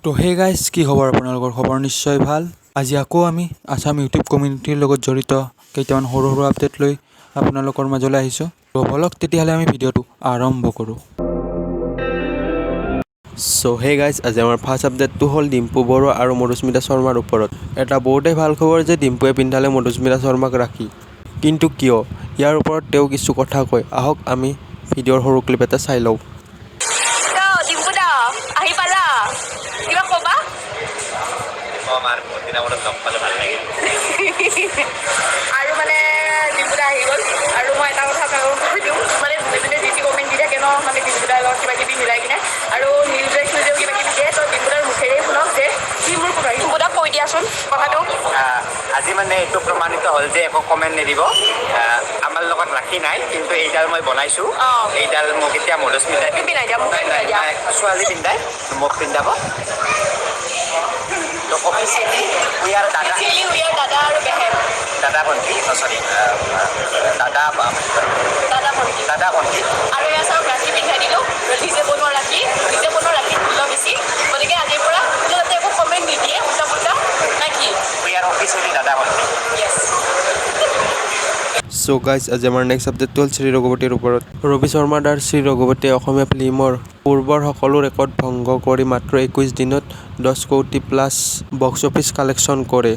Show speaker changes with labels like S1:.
S1: তো hey guys, কি খবৰ আপোনালোকৰ? খবৰ নিশ্চয় ভাল। আজি আকৌ আমি আছাম ইউটিউব কমিউনিটিৰ লগত জড়িত কেইটামান সৰু সৰু আপডেট লৈ আপোনালোকৰ মাজলৈ আহিছোঁ। তো ব'লক তেতিয়াহ'লে আমি ভিডিঅ'টো আৰম্ভ কৰোঁ। চ' হে গাইজ, আজি আমাৰ ফাৰ্ষ্ট আপডেটটো হ'ল ডিম্পু বৰুৱা আৰু মধুস্মিতা শৰ্মাৰ ওপৰত। এটা বহুতেই ভাল খবৰ যে ডিম্পুৱে পিন্ধালে মধুস্মিতা শৰ্মাক ৰাখি। কিন্তু কিয়, ইয়াৰ ওপৰত তেওঁ কিছু কথা কয়। আহক আমি ভিডিঅ'ৰ সৰু ক্লিপ এটা চাই লওঁ।
S2: ডিম্পু দা, আহি পালা, কিবা ক'বা?
S3: কম আৰু, বহুত দিনৰ মূৰত লগ পালোঁ, ভাল লাগিল।
S2: আৰু মানে ডিম্পু দা আহি গ'ল আৰু মই এটা কথা কৈ দিওঁ, মানে যোনে যোনে যি টি কমেণ্ট দি থাকে ন, মানে ডিম্পু দাৰ লগত কিবা কিবি মিলাই কিনে আৰু নিউজ নিউজেও কিবা কিবি দিয়ে, তো ডিম্পু দাৰ মুখেৰেই শুনক যে সি মোৰ কোনোবা। ডিম্পু দাক কৈ দিয়াচোন কথাটো।
S3: আজি মানে এইটো প্ৰমাণিত হ'ল যে একো কমেণ্ট নিদিব। আমাৰ লগত ৰাখি নাই, কিন্তু এইডাল মই বনাইছোঁ। এইডাল মোক এতিয়া মধুস্মিতাই
S2: তুমি পিন্ধাই দিয়া, মোক পিন্ধাই দিয়া।
S3: নাই, ছোৱালী পিন্ধাই, মোক পিন্ধাব। তো অফিচিয়েলি we are দাদা
S2: অফিচিয়েলি we are দাদা আৰু বেহেন।
S3: দাদা ভণ্টি, চৰি, দাদা
S2: দাদা ভণ্টি।
S3: দাদা ভণ্টি।
S2: আৰু এয়া চাওক, ৰাখি পিন্ধাই দিলোঁ। নিজে বনোৱা ৰাখি, নিজে বনোৱা ৰাখি মূল্য বেছি। গতিকে আজিৰ পৰা কোনো যাতে একো কমেণ্ট নিদিয়ে উল্টা পুল্টা, নে কি?
S3: We are officially দাদা ভণ্টি।
S2: য়েছ।
S1: চ' গাইজ, আজি আমাৰ নেক্সট আপডেটটো হ'ল শ্ৰী ৰঘুপতিৰ ওপৰত। ৰবি শৰ্মা দাৰ শ্ৰী ৰঘুপতিয়ে অসমীয়া ফিল্মৰ পূৰ্বৰ সকলো ৰেকৰ্ড ভংগ কৰি মাত্ৰ 21 দিনত 10 কোটি প্লাছ বক্স অফিচ কালেকশ্যন কৰে।